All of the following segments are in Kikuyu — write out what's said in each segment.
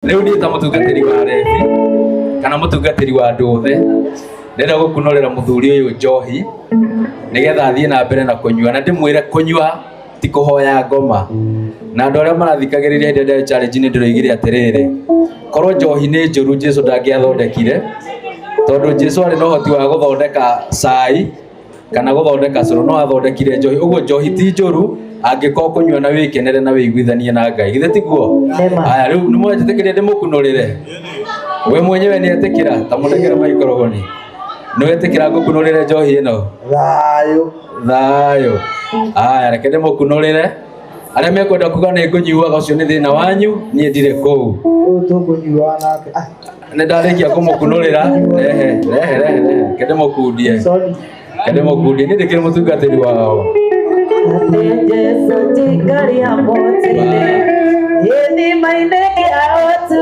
Rĩu niĩ ta mũtungatĩri wa Levi kana mũtungatĩri wa andũ othe, ndĩrenda gũkunorera mũthuri ũyũ njohi nĩgetha athiĩ na mbere na kũnyua, na ndĩmwĩre kũnyua ti kũhoya ngoma. Na andũ arĩa marathikagĩrĩria hĩndĩ ĩrĩa ndarĩ challenge nĩ ndĩroigire atĩrĩrĩ, korwo njohi nĩ njũru Jesu ndangĩathondekire, tondũ Jesu arĩ na ũhoti wa gũthondeka cai kana gũthondeka cũrũ, no athondekire njohi. Ũguo njohi ti njũru angĩkorwo kũnyua na wĩkenere na wĩiguithanie na Ngai, githĩ tiguo? Nĩma. Aya, rĩu nĩ mwanjĩtĩkĩria ndĩmũkunũrĩre? We mwenyewe nĩ etĩkĩra? Ta mũnengere maikoroboni. Nĩ wetĩkĩra ngũkunũrĩre njohi ĩno? Thayũ. Thayũ. Aya, reke ndĩmũkunũrĩre. Arĩa mekwenda kuga nĩ ngũnyuaga, ũcio nĩ thĩna wanyu, niĩ ndirĩ kũu. Ũyũ tũkũnyua nake. Ah, Nĩ ndarĩkia kũmũkunũrĩra. Rehe, rehe, rehe, rehe. Reke ndĩmũkundie. sorry. Reke ndĩmũkundie. Niĩ ndĩkĩrĩ mũtungatĩri wao. Atĩ Jesũ tingaria mũtine gĩthima-inĩ kĩa ũtu.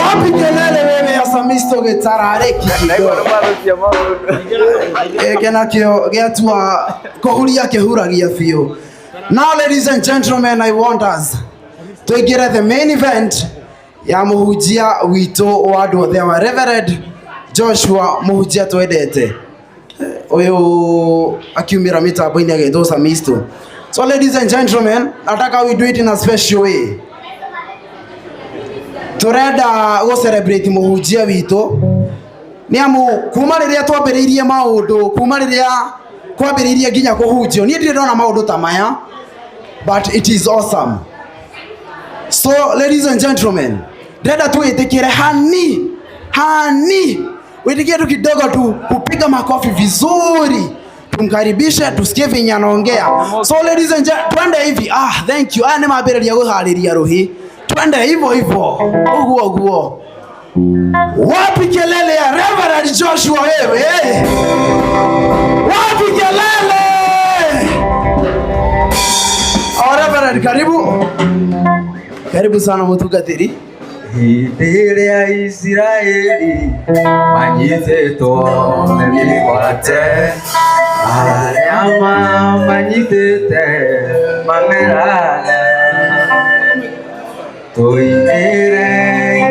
Wapi kelele wewe ya Samisto gĩtararĩki gĩkĩ nakĩo gĩatua kũhuria kĩhuragia biũ. Now ladies and gentlemen, I want us tũingĩre the main event ya mũhunjia witũ wa andũ othe wa Reverend Joshua, mũhunjia twendete ũyũ akiumĩra mĩtambo-inĩ agĩtwo Samisto. So ladies and gentlemen, nataka we do it in a special way. Turenda gå celebrate mũhunjia witũ nĩ amu kuma rĩrĩa twambĩrĩirie maũndũ, kuma rĩrĩa kwambĩrĩirie nginya kũhunjio, niĩ ndirĩ ndona maũndũ ta maya, but it is awesome. So ladies and gentlemen, ndĩrenda twĩtĩkĩre hani hani, wĩtĩkĩre tu kidogo tu kupiga makofi vizuri, tumkaribishe tusikie venye anaongea. So ladies and gentlemen, twende hivi. Ah, thank you. Aya nĩ mambĩrĩria gũharĩria rũhĩ, twende hivyo hivyo, ũguo ũguo. Wapi kelele ya Reverend Joshua wewe? Wapi kelele? Oh, Reverend, karibu. Karibu sana mũtungatĩri. Hĩndĩ ĩrĩa Isiraeli manyitĩtwo nĩ mĩgwate, arĩa mamanyitĩte mameraga, tũinĩre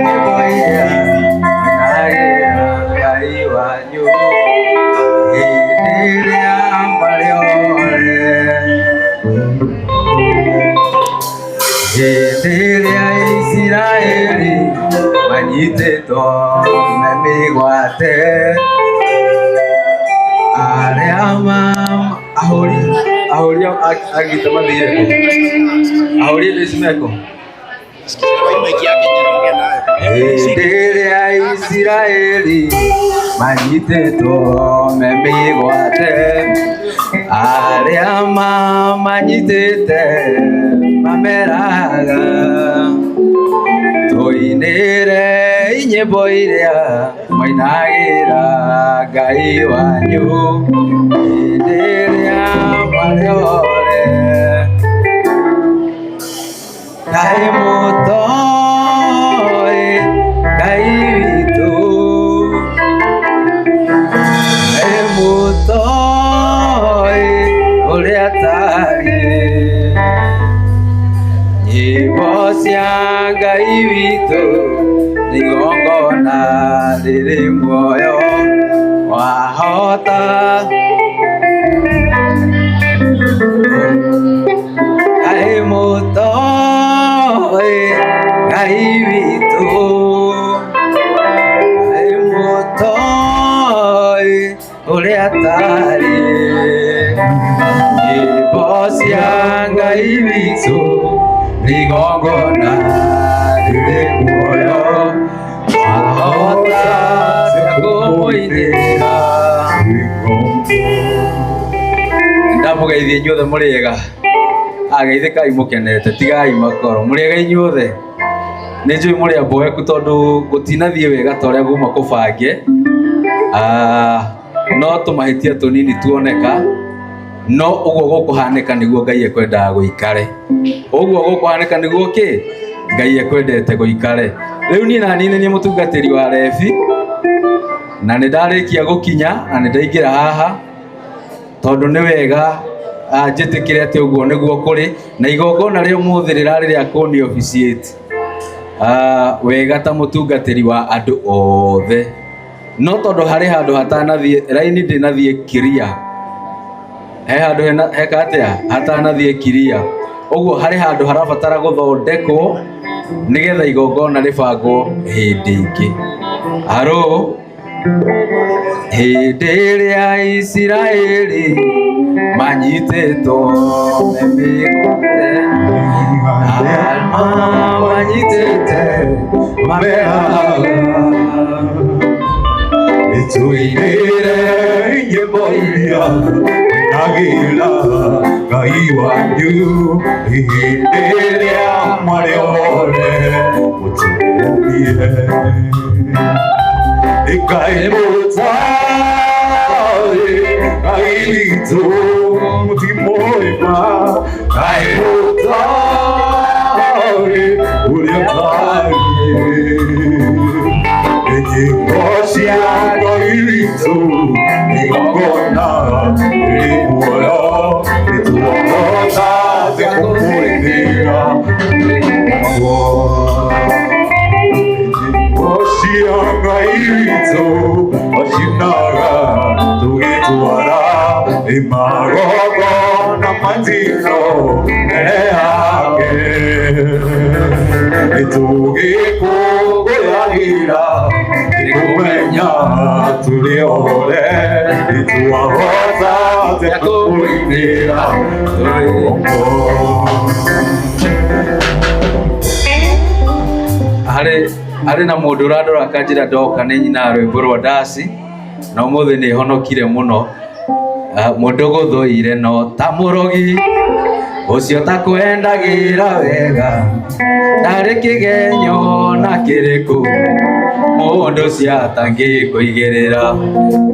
nyĩmbo iria mũinagĩra Ngai wanyu hĩndĩ ĩrĩa marĩ othe. Hĩndĩ ĩrĩa Isiraeli manyitĩtwo nĩ mĩgwate, arĩa ma ahũri ahũri a gita mathire kũ? Ahũri indo ici mekũ? Hĩndĩ ĩrĩa Isiraeli manyitĩtwo me mĩgwate, arĩa mamanyitĩte mameraga, tũinĩre nyĩmbo iria mũinagĩra Ngai wanyu hĩndĩ ĩrĩa marĩ othe. Ngai mũtoĩ Ngai witũ, Ngai mũtoĩ ũrĩa atariĩ, nyĩmbo cia Ngai witũ nĩ igongona rĩrĩ muoyo wahota. Ngai mũtoĩ Ngai witũ, Ngai mũtoĩ ũrĩa atariĩ, nyĩmbo cia Ngai witũ nĩ igongona rĩrĩ muoyo wahota kũmũinĩra. Ndamũgeithia inyuothe mũrĩ ega. Ageithĩkai mũkenete, tigai makoro. Mũrĩ ega inyuothe? Nĩ njũĩ mũrĩ amboeku tondũ gũtinathiĩ wega ta ũrĩa guma kũbange. Ah, no tũmahĩtia tũnini tuoneka, no ũguo gũkũhanĩka nĩguo Ngai ekwendaga gũikare. Ũguo gũkũhanĩka nĩguo kĩ? Ngai ekwendete gũikare. Rĩu niĩ na niĩ nĩ niĩ mũtungatĩri wa rebi na nĩ ndarĩkia gũkinya na nĩ ndaingĩra haha tondũ nĩ wega njĩtĩkĩre atĩ ũguo nĩguo kũrĩ na igongona rĩa ũmũthĩ rĩrarĩ rĩa kũni officiate wega ta mũtungatĩri wa andũ othe no tondũ harĩ handũ hatanathiĩ raini ndĩnathiĩ kiria he handũ heka atĩa hatanathiĩ kiria ũguo harĩ handũ harabatara gũthondekwo nĩgetha igongona rĩbangwo hĩndĩ ĩngĩ. Aro hĩndĩ ĩrĩa Isiraeli manyitĩtwo mĩgwate manyitĩte mameraga Ituinire nyĩmbo iria mwinagĩra Ngai wanyu hĩndĩ ĩrĩa mwarĩ othe mũtũmire. Ngai mũtarĩ Ngai witũ mũtimũĩma Ngai mũtarĩ ũrĩa ũtariĩ. Nyĩmbo cia Ngai witũ igongona rĩ muoyo nĩtuohotate kũmũrĩmĩra. Nyĩmbo cia Ngai witũ ocinaga tũgĩtwara magongona matino mbere yake. Nĩtũgĩkũngũyagĩra nĩkũmenya tũrĩ othe nĩtwahotate kũmũinĩra Harĩ na mũndũ ũrandora akanjĩra ndoka nĩ nyina rwĩmbo rwa ndaci na ũmũthĩ nĩ honokire mũno. Mũndũ gũthũire no ta mũrogi ũcio takwendagĩra wega ndarĩ kĩgenyo na kĩrĩkũ mũndũ ũcio atangĩkũigĩrĩra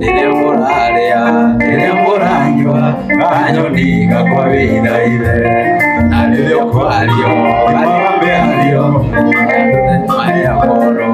rĩrĩa mũrarĩa rĩrĩa mũranyua kanyoni gakwa wĩithaithe na rĩrĩa ũkwario mĩario maya moro.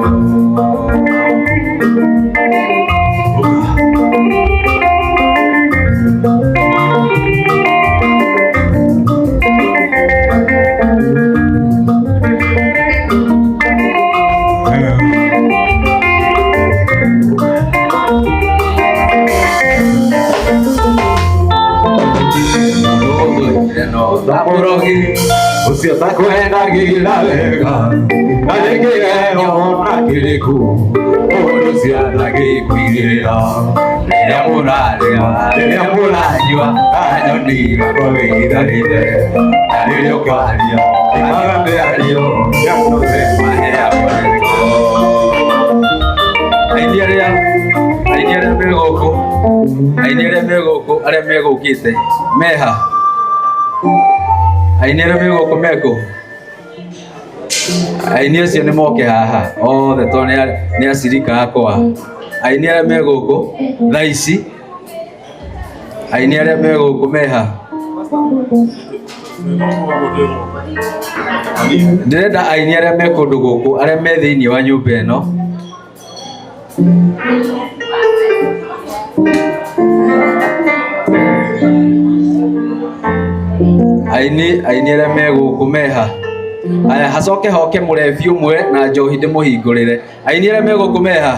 Ũcio takwendagĩra wega ndarĩ kĩgenyo na kĩrĩkũ mũndũ ũcio atangĩkũigĩrĩra rĩrĩa mũrarĩa rĩrĩa mũranyua kanyoni gakwa wĩithaithe na rĩrĩa ũkwaria imaga mĩario mahea. Aini arĩa me gũkũ aini arĩa me gũkũ arĩa megũkĩte meha aini arĩa me gũkũ mekũ aini acio nĩ moke haha othe tondũ nĩ acirika akwa. Aini arĩa me gũkũ thaa ici aini arĩa me gũkũ meha ndĩrenda aini arĩa me kũndũ gũkũ arĩa me thĩinĩ wa nyũmba ĩno. Aini arĩa me gũkũ meha aya hacoke hoke mũrebi ũmwe na njohi ndĩmũhingũrĩre. Aini arĩa me gũkũ meha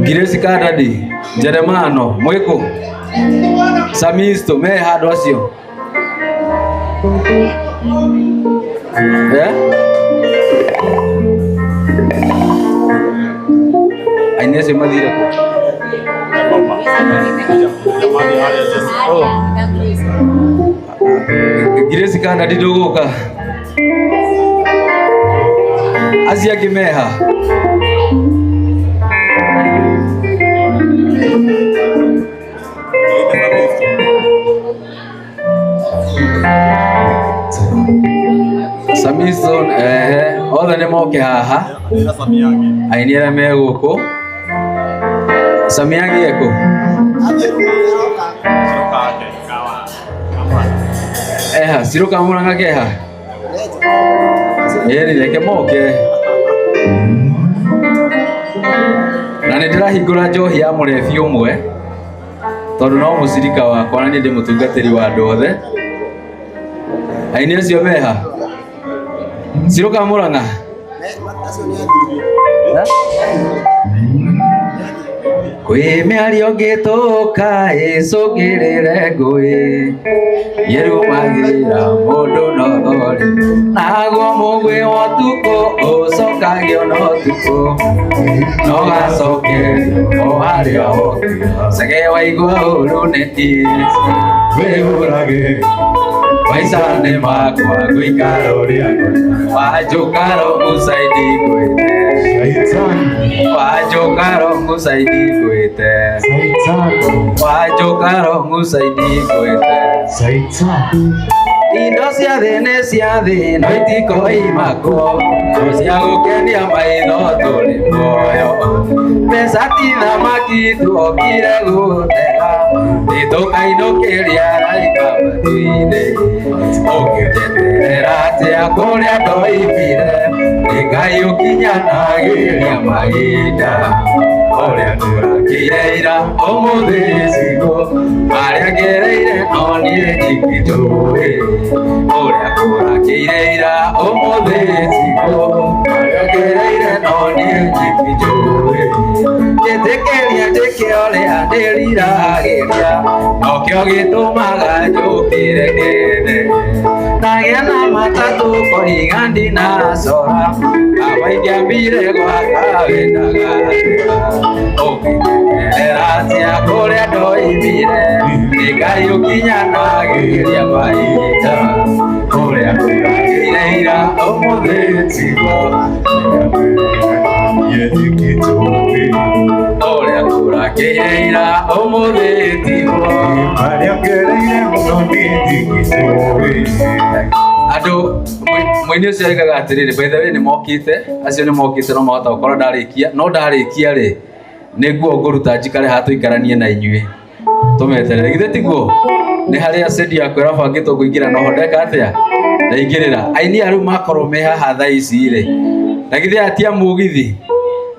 Grace Kandadi Jeremano mwĩkũ Samisto meha andũ acio aini acio mathire kũ? Grace Kandadi ndũgũka acio angĩ meha Samison othe nĩ moke haha aini arĩa me gũkũ Samiangi ekũ? Meha ciruka Murang'a keha ĩni reke moke na nĩ ndĩrahingũra njohi ya mũrebi ũmwe tondũ no mũcirika wakwa na niĩ ndĩ mũtungatĩri wa andũ othe. Aini acio meha ciruka Murang'a. Kwĩ mĩario ngĩtũka ĩcũngĩrĩre ngũĩ yerumagĩra mũndũ no thori naguo mũgwĩ wa ũtukũ ũcokagio na ũtukũ no gacokerio o harĩa wokĩra cege waigua ũru nĩ niĩ Wĩhũrage maica nĩ makwa ngũikara ũrĩa ngwenda wanjũkaro mũcaidi ngwĩte Shaitani wanjũkaro mũcaidi ngwĩte Shaitani wanjũkaro mũcaidi ngwĩte Shaitani indo cia thĩ nĩ cia thĩ no itikoimako no cia gũkenia maitho tũrĩ muoyo mbeca ti thamaki tuokire gũtega nĩtũkainũkĩria raika matu-inĩ ũngĩnjeterera atĩa kũrĩa ndoimire nĩ Ngai ũkinyanagĩria mahinda ũrĩa tũrakire ira ũmũthĩ cigo marĩa ngereire no niĩ nyiki njũĩ ũrĩa kũrakĩire ira ũmũthĩ cigo marĩa ngereire no niĩ nyiki njũĩ njĩtĩkĩria njĩke ũrĩa ndĩriragĩria nokĩo gĩtũmaga njũkĩre ngene ndagĩa na matatũ koiga ndinacora kaba ingĩambire gwaka wendaga atĩa ũngĩnjeterera atĩa kũrĩa ndoimire nĩ Ngai ũkinyanagĩria mahinda ũrĩa kũrakĩire ira ũmũthĩ tiguo ũrĩa kũrakĩire ira ũmũthĩ tiguo Marĩa ngereire mũno niĩ nyiki njũĩ. Andũ mũini ũcio oigaga atĩrĩrĩ, by the way nĩ mokĩte acio nĩ mokĩte no mahota gũkorwo ndarĩkia no ndarĩkia rĩ nĩ nguo ngũruta njikare haha tũikaranie na inyuĩ tũmeterere githĩ tiguo nĩ harĩa sendi yakwa ĩrabangĩtwo kũingĩra noho ndeka atĩa ndaingĩrĩra aini aya rĩu makorwo me haha thaa ici rĩ na githĩ aya ti a mũgithi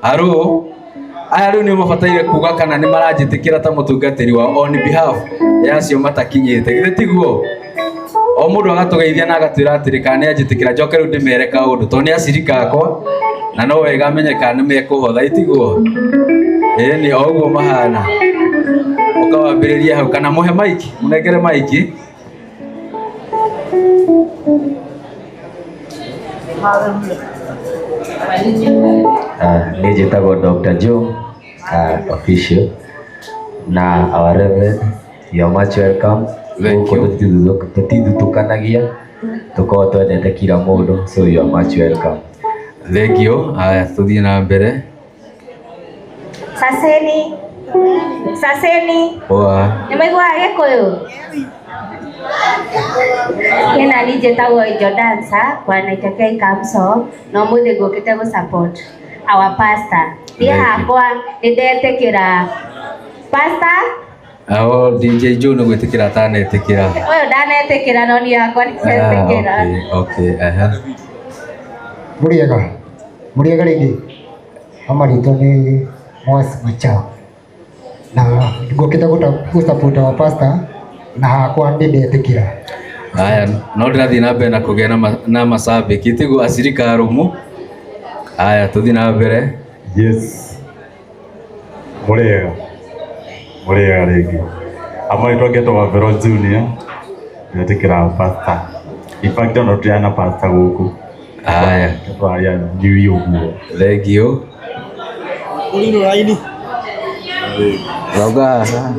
arũ aya rĩu nĩo mabataire kuga kana nĩ maranjĩtĩkĩra ta mũtungatĩri wao on behalf ya acio matakinyĩte githĩ tiguo o mũndũ agatũgeithia na agatwĩra atĩrĩ kana nĩ anjĩtĩkĩra njoke rĩu ndĩmere kaũndũ tondũ nĩ acirika akwa na no wega menye kana nĩ mekũhotha itiguo ĩni o ũguo mahana ũkawambĩrĩria hau kana mũhe maiki mũnengere maiki. Niĩ njĩtagwo Dr. Joe official na our reverend, you are much welcome. Thank Gũkũ you. Tũtithutũkanagia tũkoragwo twendete kila mũndũ, so you are much welcome. Thank you. Haya tũthiĩ na mbere. Saseni. Saseni. Poa. Nĩ maiguaga Gĩkũyũ? Niĩ nani njĩtagwo Jodansa kwa Naitokei Council na ũmũthĩ ngũkĩte gũ support our pastor. Niĩ Thank you. hakwa nĩ ndetĩkĩra pastor. Ao DJ Joe nĩ gwĩtĩkĩra atanetĩkĩra. Ũyũ ndanetĩkĩra no niĩ hakwa nĩ ndetĩkĩra. Ah, okay, okay, aha. Mũrĩega mũrĩega rĩngĩ amarĩtwa nĩ Mwas Macha na ngũkĩte gũ support our pastor na hakwa nĩ ndetĩkĩra. Haya no ndĩrathiĩ na mbere na kũgĩa na macambĩki tiguo acirika arũmu. Haya tũthiĩ na mbere. Yes. Mũrĩega mũrĩega rĩngĩ amarĩtwa ngetwo Wavero Junior ndetĩkĩra pastor. In fact ona tũtirĩ pastor gũkũ. Haya tũraria njui ũguo. Thank you. Ũrĩ raini. Rauga haha.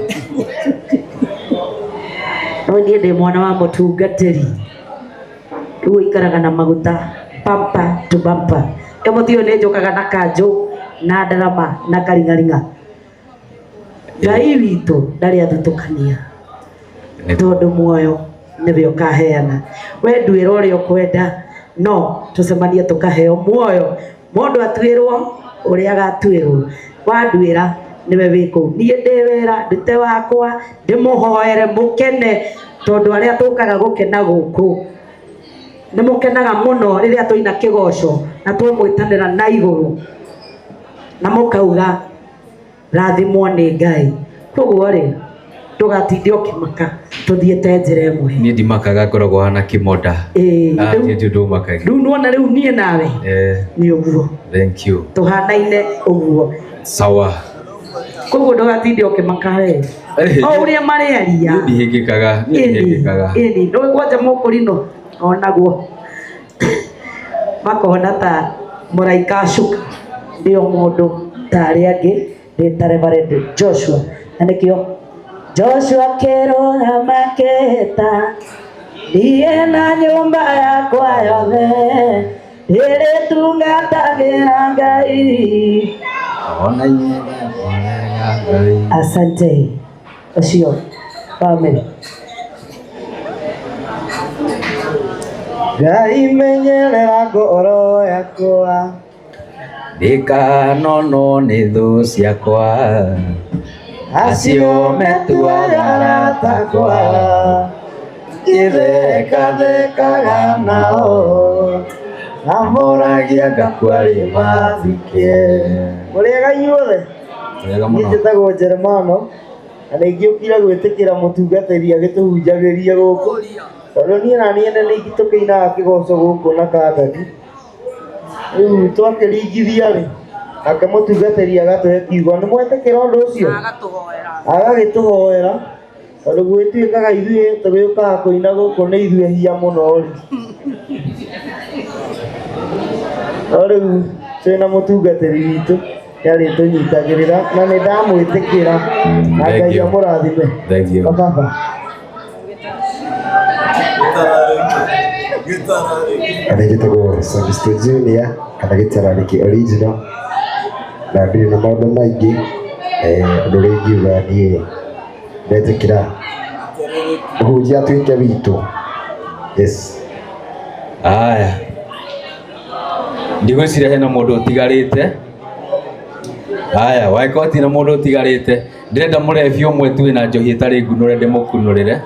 No niĩ ndĩ mwana wa mũtungatĩri rĩu ũikaraga na maguta bumper to bumper ĩ mũthio nĩ njũkaga na kanjũ na ndarama na karing'aring'a Ngai witũ ndarĩ athutũkania tondũ muoyo nĩwe ũkaheana we nduĩra ũrĩa ũkwenda no tũcemanie tũkaheo muoyo mũndũ atuĩrwo ũrĩa agatuĩrwo wanduĩra nĩwe wĩ kũu niĩ ndĩ wĩra ndute wakwa ndĩmũhoere mũkene Tondu aria tukaga gukena guku ni mukenaga muno riria tuina kigoco na twamwitanira na iguru na mukauga rathimwo ni Ngai. Koguo ri ndugatinde ukimaka tuthiete njira imwe. Niĩ ndimakaga ngoragwo hana kĩmonda. Ĩĩ Niĩ ndi ũndũ ũmakagia. Rĩu nĩwona rĩu niĩ nawe nĩ ũguo. Thank you. Tuhanaine ũguo. Sawa. Koguo ndũgatinde ũkĩmaka we. O ũrĩa marĩaria. Niĩ ndihĩngĩkaga, niĩ ndihĩngĩkaga. Ĩni, nĩũĩ kwanja mũkũrinũ onaguo. Makona ta mũraika acuka ndio mũndũ ta arĩa angĩ ndĩ ta Reverend Joshua. Na nĩkĩo Joshua kĩrũgama kĩhĩta niĩ na nyũmba yakwa yothe ndĩrĩtungatagĩra Ngai. Ona inyuĩ Ngai. Asante. Ũcio family. Ngai menyerera ngoro yakwa Ndikanono nĩ thũ ciakwa acio metuaga arata akwa ngĩthekathekaga nao na moragia ngakua rĩ mathike. Mũrĩega inyuothe. Wega Niĩ mũno. njĩtagwo Jeremano na nĩngĩũkire gwĩtĩkĩra mũtungatĩri agĩtũhunjagĩria gũkũ tondũ niĩ na niĩ nĩ tũkĩinaga kĩgoco gũkũ na kangaki. Rĩu twakĩringithia rĩ nake mũtungatĩri agatũhe kiugo. Nĩ mwetĩkĩra ũndũ ũcio? Agagĩtũhoera tondũ gwĩtuĩkaga ithuĩ tũgĩũkaga kũina gũkũ nĩ ithuĩ ehia mũno rĩ. No rĩu twĩna mũtungatĩri witũ nĩarĩtũnyitagĩrĩra na nĩ ndamwĩtĩkĩra na Ngai amũrathime. Thank you. Baba. Nĩ njĩtagwo Samisto Junior kana gĩtararĩki original na ndirĩ na maũndũ maingĩ. Ũndũ ũrĩa ingiuga niĩ ndetĩkĩra mũhunjia atuĩke witũ. Yes. Aya. Ndigwĩciria hena mũndũ ũtigarĩte. Aya, wangĩkorwo hatirĩ na mũndũ ũtigarĩte, ndĩrenda mũrebi ũmwe tu wĩna njohi ĩtarĩ ngunũre ndĩmũkunũrĩre.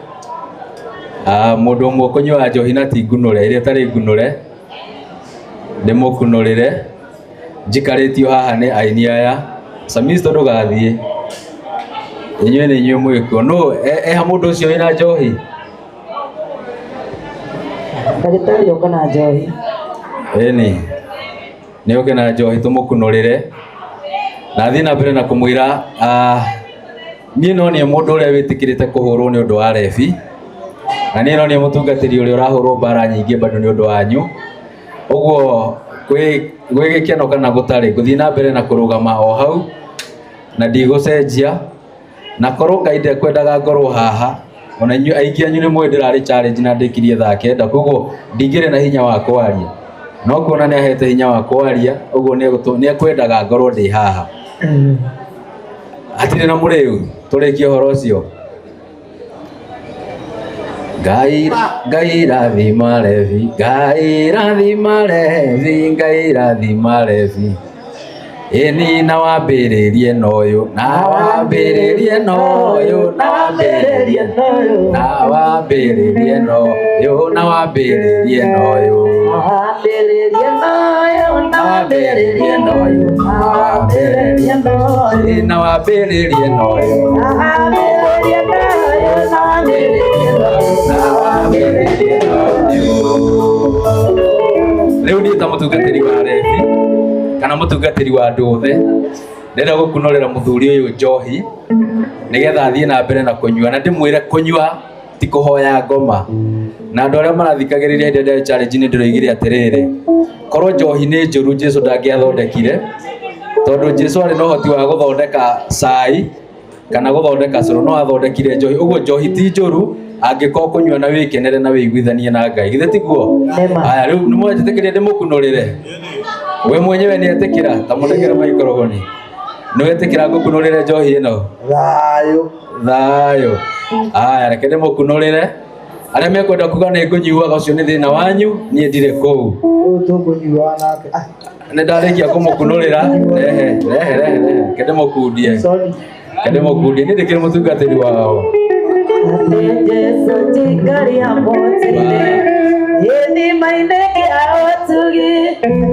Mũndũ ũmwe ũkũnyuaga njohi na ti ngunũre, ĩrĩa ĩtarĩ ngunũre ndĩmũkunũrĩre. Njikarĩtio haha nĩ aini aya. Samisto ndũgathiĩ. Inyuĩ nĩ inyuĩ mwĩkuo. Nũ eha mũndũ ũcio wĩna njohi? Ndagĩtarĩ oka na njohi. Ĩni. Nĩ oke na njohi tũmũkunũrĩre. Na thiĩ na mbere na kũmwĩra niĩ no niĩ mũndũ ũrĩa wĩtĩkĩrĩte kũhũrwo nĩ ũndũ wa rebi. Na niĩ no niĩ mũtungatĩri ũrĩa ũrahũrwo mbara nyingĩ bado nĩ ũndũ wanyu. Ũguo gwĩ gĩkeno kana gũtarĩ, ngũthiĩ na mbere na kũrũgama o hau na ndigũcenjia. Na korwo Ngai ndekwendaga ngorwo haha, ona inyuĩ aingĩ anyu nĩ mũĩ ndĩrarĩ challenge na ndĩkirie thaa 9, koguo ndingĩrĩ na hinya wa kwaria. No kuona nĩ ahete hinya wa kwaria, ũguo nĩ ekwendaga ngorwo ndĩ haha. Hatirĩ na mũrĩu, tũrĩkie ũhoro ũcio. Ngai Ngai rathima Levi, Ngai rathima Levi, Ngai rathima Levi. Ĩni na wambĩrĩrie na ũyũ, na wambĩrĩrie na ũyũ, na wambĩrĩrie na ũyũ, na wambĩrĩrie na ũyũ, na wambĩrĩrie na ũyũ. Wambĩrĩrie na ũyũ, na wambĩrĩrie na ũyũ, na wambĩrĩrie na ũyũ. Na wambĩrĩrie na ũyũ. Na wambĩrĩrie na ũyũ, na wambĩrĩrie na ũyũ, na wambĩrĩrie na ũyũ. Rĩu niĩ ta mũtungatĩri wa Levi kana mũtungatĩri wa andũ othe ndĩrenda gũkunũrĩra mũthuri ũyũ njohi nĩgetha athiĩ na mbere na kũnyua na ndĩmwĩre kũnyua ti kũhoya ngoma. Na andũ arĩa marathikagĩrĩria hĩndĩ ĩrĩa challenge nĩ ndĩroigire atĩrĩrĩ, korwo njohi nĩ njũru Jesũ ndangĩathondekire, tondũ Jesũ arĩ na ũhoti wa gũthondeka cai kana gũthondeka cũrũ, no athondekire njohi. Ũguo njohi ti njũru angĩkorwo kũnyua na wĩkenere na wĩiguithanie na Ngai. Githĩ tiguo? Aya, rĩu nĩ mwanjĩtĩkĩria ndĩmũkunũrĩre? We mwenyewe nĩ etĩkĩra? Ta mũnengere maikoroboni. Nĩ wetĩkĩra ngũkunũrĩre njohi ĩno? Thayũ. Thayũ. Aya, reke ndĩmũkunũrĩre. Arĩa mekwenda kuga nĩ ngũnyuaga ũcio nĩ thĩna wanyu, niĩ ndirĩ kũu. Ũyũ tũkũnyuaga nake. Nĩ ndarĩkia kũmũkunũrĩra. Rehe, rehe, rehe, rehe. Reke ndĩmũkundie. Reke ndĩmũkundie. Niĩ ndĩkĩrĩ mũtungatĩri wao. Atĩ Jesũ njikaria mũtĩ-inĩ gĩthima-inĩ kĩa ũtugi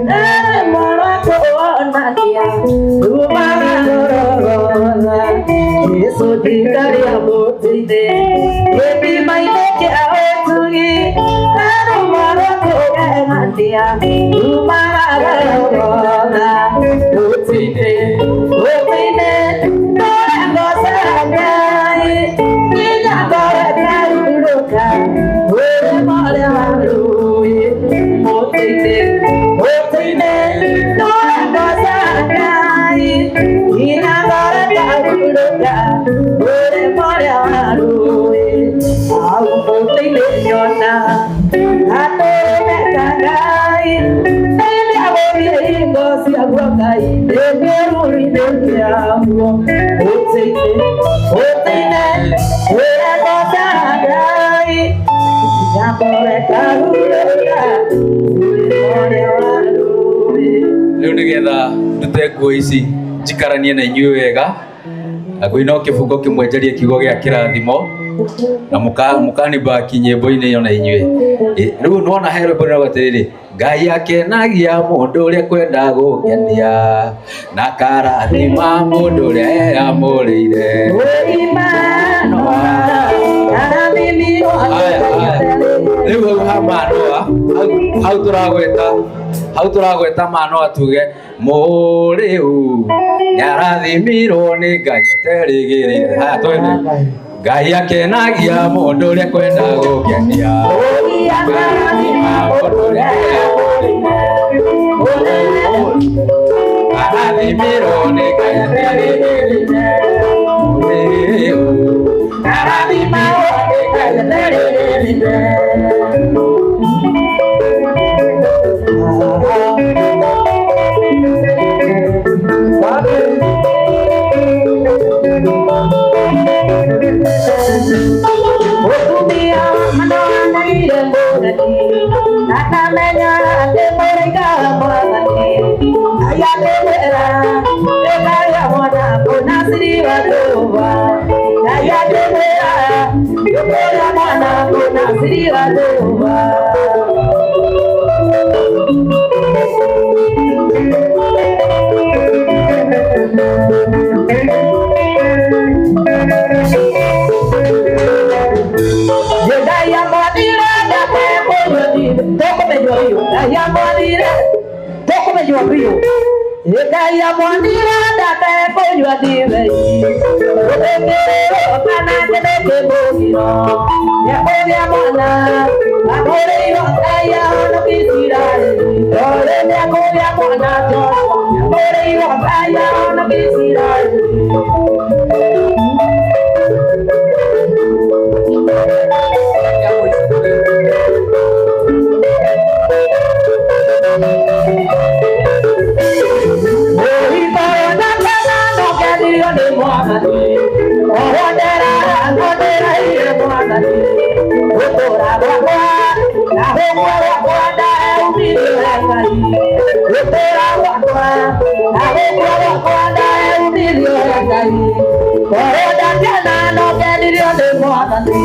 rũrĩmũ rwa kũwonania rumaga Gorogotha. Jesũ njikaria mũtĩ-inĩ gĩthima-inĩ kĩa ũtugi rũrĩmũ rwa kũgegania rumaga Gorogotha. Mũtĩ-inĩ mũtĩ-inĩ ndũrengoca Ngai nginya ngoro ĩkarurũka ũrĩmo ũrĩa wa rũĩ. Mũtĩ-inĩ mũtĩ-inĩ ndũrengoca Ngai nginya ngoro ĩkarurũka ũrĩmo ũrĩa wa rũĩ. Hau mũtĩ-inĩ nyona gatũrũme ka Ngai rĩrĩa gũthiĩ hingo ciaguo Ngai ndĩ kĩruru-inĩ kĩaguo. Mũtĩ-inĩ mũtĩ-inĩ ndũrengoca Ngai nginya ngoro ĩkarurũka ũrĩmo ũrĩa wa rũĩ. Rĩu nĩgetha ndute nguo ici njikaranie na inyuĩ wega na ngũina o kĩbungo kĩmwe njarie kiugo gĩa kĩrathimo na mũkanibaki nyĩmbo-inĩ ĩyo na inyuĩ. Rĩu nĩwona he rwĩmbo rũrauga atĩrĩrĩ, Ngai akenagia mũndũ ũrĩa kwenda gũkenia na akarathima mũndũ ũrĩa eyamũrĩire. Aya, aya. Rĩu hau ha Manoa, hau tũragweta, hau tũragweta Manoa tuge mũrĩu nĩarathimirwo nĩ Ngai aterĩgĩrĩire. Haya twende. Ngai akenagia mũndũ ũrĩa kwenda gũkenia. Akarathima mũndũ ũrĩa eyamũrĩire. Arathimirwo nĩ Ngai aterĩgĩrĩire. Mũrĩu nĩarathimirwo nĩ Ngai aterĩgĩrĩire. Mũtumia Manoa nĩaigire mũgeni akamenya atĩ mũraika wa Mwathani Ngai akĩmwĩra ndũkarĩa mwana mũnaciri wa Jehova. Ngai akĩmwĩra ndũkũrĩa mwana mũnaciri wa Jehova. Ngai amwathire ndakekũnyua ndibei tũkũmenywo biũ. Ngai amwathire tũkũmenywo biũ. Ngai amwathire ndakekũnyua ndibei ũtĩkĩrĩrwo kana kĩndũ kĩmũgiro nĩekũgĩa mwana akũrĩirwo Ngai ahonokie Isiraeli. Tondũ nĩekũgĩa mwana Joshua nĩakũrĩirwo Ngai ahonokie Isiraeli. Ũikoro na kana no kendirio nĩ Mwathani oho ndĩraire Mwathani gũtũũra gwakwa na gũkua gwakwa ndaumithio he Ngai gũtũũra gwakwa na gũkua gwakwa ndaumithio he Ngai korwo ndakena no kendirio nĩ Mwathani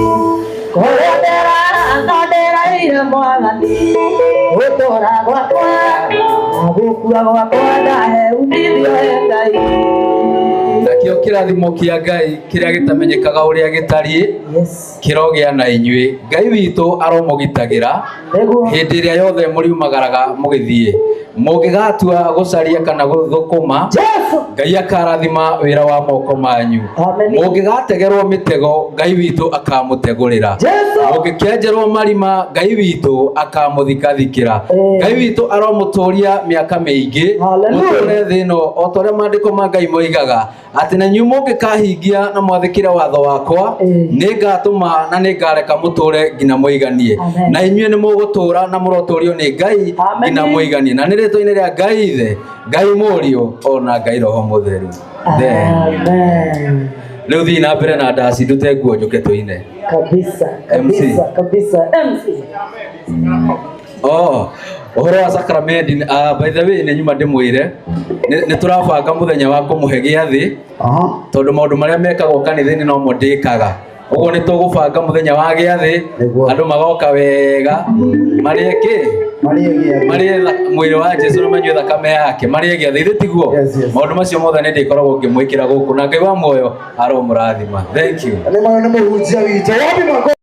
korwo ndĩrara no ndĩraire Mwathani gũtũũra gwakwa na gũkua gwakwa ndahe umithio he Ngai. Nakĩo kĩrathimo kĩa Ngai kĩrĩa gĩtamenyekaga ũrĩa gĩtariĩ kĩrogĩa na inyuĩ. Ngai witũ aromũgitagĩra hĩndĩ ĩrĩa yothe mũriumagaraga mũgĩthiĩ. Mũngĩgatua gũcaria kana gũthũkũma, Ngai akarathima wĩra wa moko manyu. Mũngĩgategerwo mĩtego, Ngai witũ akamũtegũrĩra. Mũngĩkĩenjerwo marima, Ngai witũ akamũthikathikĩra. Ngai witũ aromũtũria mĩaka mĩingĩ, mũtũre thĩ ĩno o ta ũrĩa maandĩko ma Ngai moigaga atĩ na inyuĩ mũngĩkahingia na mwathĩkĩre watho wakwa, nĩngatũma na nĩngareka mũtũre nginya mũiganie. Na inyuĩ nĩ mũgũtũra na mũrotũrio nĩ Ngai nginya mũiganie. Na nĩ rĩtwa-inĩ rĩa Ngai Ithe, Ngai Mũriũ ona Ngai Roho Mũtheru. Amen. Rĩu thiĩ na mbere na ndaci ndute nguo njũke tũine. Kabisa, kabisa, kabisa. MC. Oh, ũhoro wa sakramenti, by the way nĩ nyuma ndĩmwĩre nĩ tũrabanga mũthenya wa kũmũhe gĩathĩ tondũ maũndũ marĩa mekagwo kanitha-inĩ nomo ndĩkaga. Ũguo nĩ tũgũbanga mũthenya wa gĩathĩ, andũ magoka wega marĩe kĩ, marĩe mwĩrĩ wa Jesu na manyue thakame yake, marĩe gĩathĩ. Ithe tiguo? Maũndũ macio mothe nĩ ndĩkoragwo ngĩmwĩkĩra gũkũ, na Ngai wa muoyo aromũrathima. Thank you. Nĩ mũhunjia witũ. Wapi makofi?